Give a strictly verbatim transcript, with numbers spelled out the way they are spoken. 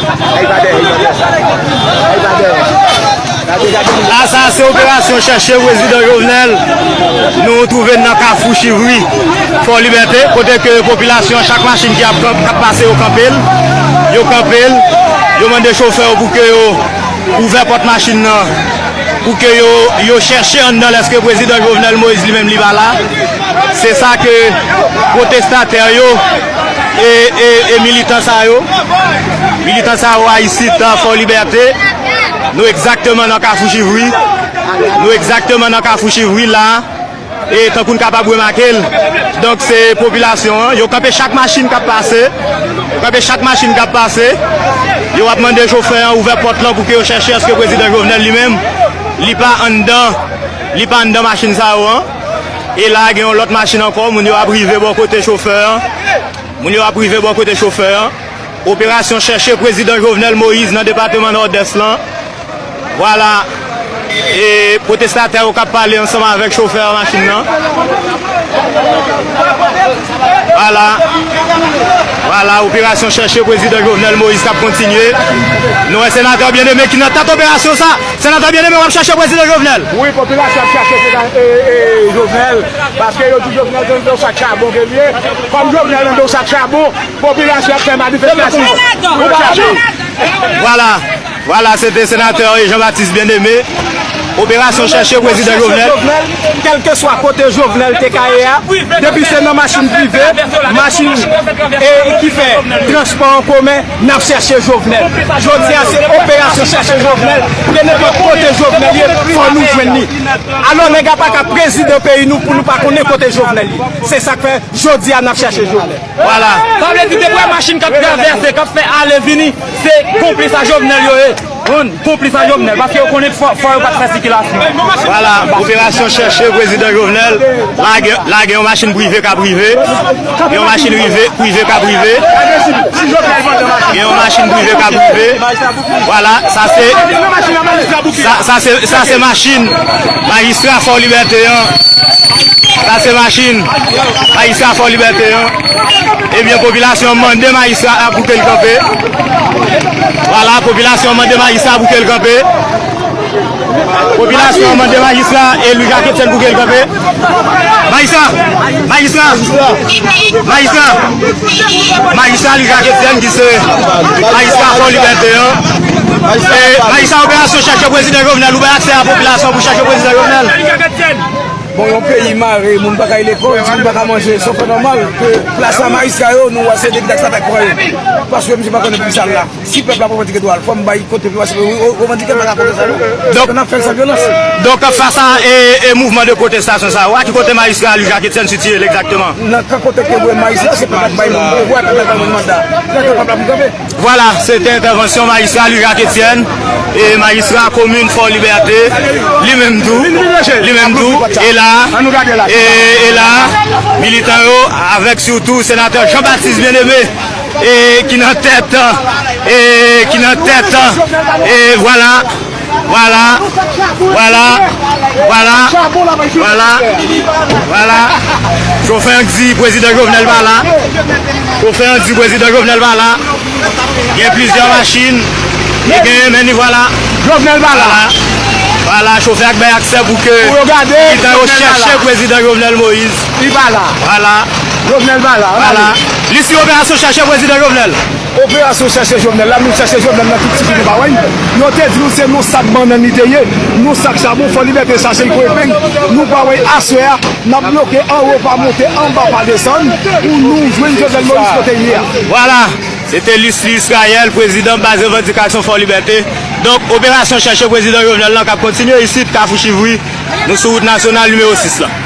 Ay, pa dèyè, ay, pa dèyè. Ay, pa dèyè. Gade, gade. A, sa se operasyon chèche prezidan Jovenel. Nou twouve n nan Kafou Chivri, Fò Libète, kote ke popilasyon, chak machin ki ap, k ap pase, yo kanpe l. Yo kanpe l. Yo mande chofè yo pou ke yo ouvè pòt machin nan, pou ke yo, yo chèche anndan lèske prezidan Jovenel Moïse li menm li pa la. Se sa ke pwotestatè yo e, e, e militan sa yo, militan sa yo a isit, Fò Libète, nou egzakteman nan Kafou Chivri. Nou egzakteman nan Kafou Chivri la. E tankou n kapab remake l, donk se popilasyon an, yo kanpe chak machin k ap pase, yo kanpe chak machin k ap pase, yo ap mande chofè an ouvè pòt lan pou ke yo chèche èske prezidan Jovenel li menm, li pa anndan, li pa anndan machin sa yo an. E la, gen yon lòt machin ankò, moun yo ap rive bò kote chofè an, moun yo ap rive bò kote chofè an. Operasyon chèche prezidan Jovenel Moïse nan depatman Nòdès lan. Vwala. E pwotestatè yo k ap pale ansanm avèk chofè machin nan. Vwala. Vwala, operasyon chèche prezidan Jovenel Moïse k ap kontinye. Nou wè senatè Bien-Aimé ki nan tèt operasyon sa. Senatè Bien-Aimé, w ap chèche prezidan Jovenel? Wi, popilasyon ap chèche sena-, e, e, Jovenel, paske yo di Jovenel se yon sak chabon ke l ye. Kòm Jovenel se yon sak chabon, popilasyon ap fè manifestasyon pou l chache. Vwala, vwala, se te senatè Jean Baptiste Bien-Aimé. Operasyon chèche prezidan Jovenel. Kèlkeswa kote Jovenel te ka ye a, depi se nan machin prive, machin, e, ki fè transpò an komen, n ap chèche Jovenel. Jodi a, se operasyon chèche Jovenel. Ke nenpòt kote Jovenel ye, fò nou jwenn li. Alò, nèg la pa ka prezidan peyi nou pou nou pa konnen kote Jovenel ye. Se sa k fè, jodi a, n ap chèche Jovenel. Vwala. Sa vle di, depi w wè machin k ap travèse, k ap fè ale vini, se konplis a Jovenel yo ye. Konplis a Jovenel, paske yo konnen fò, fò yo pa t fè sikilasyon. Vwala, operasyon chèche prezidan Jovenel. La gen, la gen yon machin prive k ap rive. Gen yon machin rive, prive k ap rive. Gen yon machin prive k ap rive. Vwala, sa se, sa, sa se, sa se machin majistra Fò Libète an. Sa se machin majistra Fò Libète an. Ebyen, popilasyon an mande majistra a pou ke l kanpe. Vwala, popilasyon an mande majistra pou ke l kanpe. Popilasyon an mande majistra e Louis Jacques Etienne pou ke l kanpe. Majistra! Majistra! Majistra! Majistra Louis Jacques Etienne ki se majistra Fò Libète an. E, majistra, operasyon chèche prezidan Jovenel, ou bay aksè a popilasyon pou chèche prezidan Jovenel? Bon, yon peyi mare, moun pa ka al lekòl, timoun pa ka manje, se fè nòmal ke plas a majistra yo, nou wè se depi dat sa t ap pran yo. Paske misye pa konnen poukisa l la. Si pèp la revandike dwa l, fò m bay kote pou yo revandike l, pa ka kote sa non. Donk, n ap fè l san vyolans. Donk, fas a e, e mouvman de pwotestasyon sa yo, a ki kote majistra Louis Jacques Etienne sitiye l egzakteman? Nan kan kote ke voye majistra, se pèp la k bay moun pouvwa, pèp la k bay moun manda. Lè ke pèp la pou kanpe. Vwala, se te entèvansyon majistra Louis Jacques Etienne, e majistra komin Fò Libète, li menm tou, li menm tou, e la, e, e la, militan yo, avèk sitou senatè Jean Baptiste Bien-Aimé, e ki nan tèt, e ki nan tèt, e vwala, vwala, vwala, vwala, vwala, vwala. Chofè an di prezidan Jovenel pa la. Chofè an di prezidan Jovenel pa la. Gen plizyè machin. E gen, men li vwala. Jovenel pa la. Vwala. Vwala, chofè a k bay aksè pou ke militan yo chèche prezidan Jovenel Moïse. Li pa la. Vwala. Jovenel pa la. Vwala. Li sou operasyon chèche prezidan Jovenel. Operasyon chèche Jovenel la, nou chèche Jovenel nan tout ti ki nou pa wè l. Yo te di nou se nou sak bannann li te ye, nou sak chabon, Fò Libète chache l pou epeng. Nou pa wè l aswè a, n ap bloke anwo pa monte, anba pa desann, pou nou jwenn Jovenel Moïse kote l ye a. Vwala, se te Lucie Israël, prezidan baz revandikasyon Fò Libète. Donk, operasyon chèche prezidan Jovenel lan k ap kontinye isit, Kafou Chivri, nou sou wout nasyonal nimewo sis lan.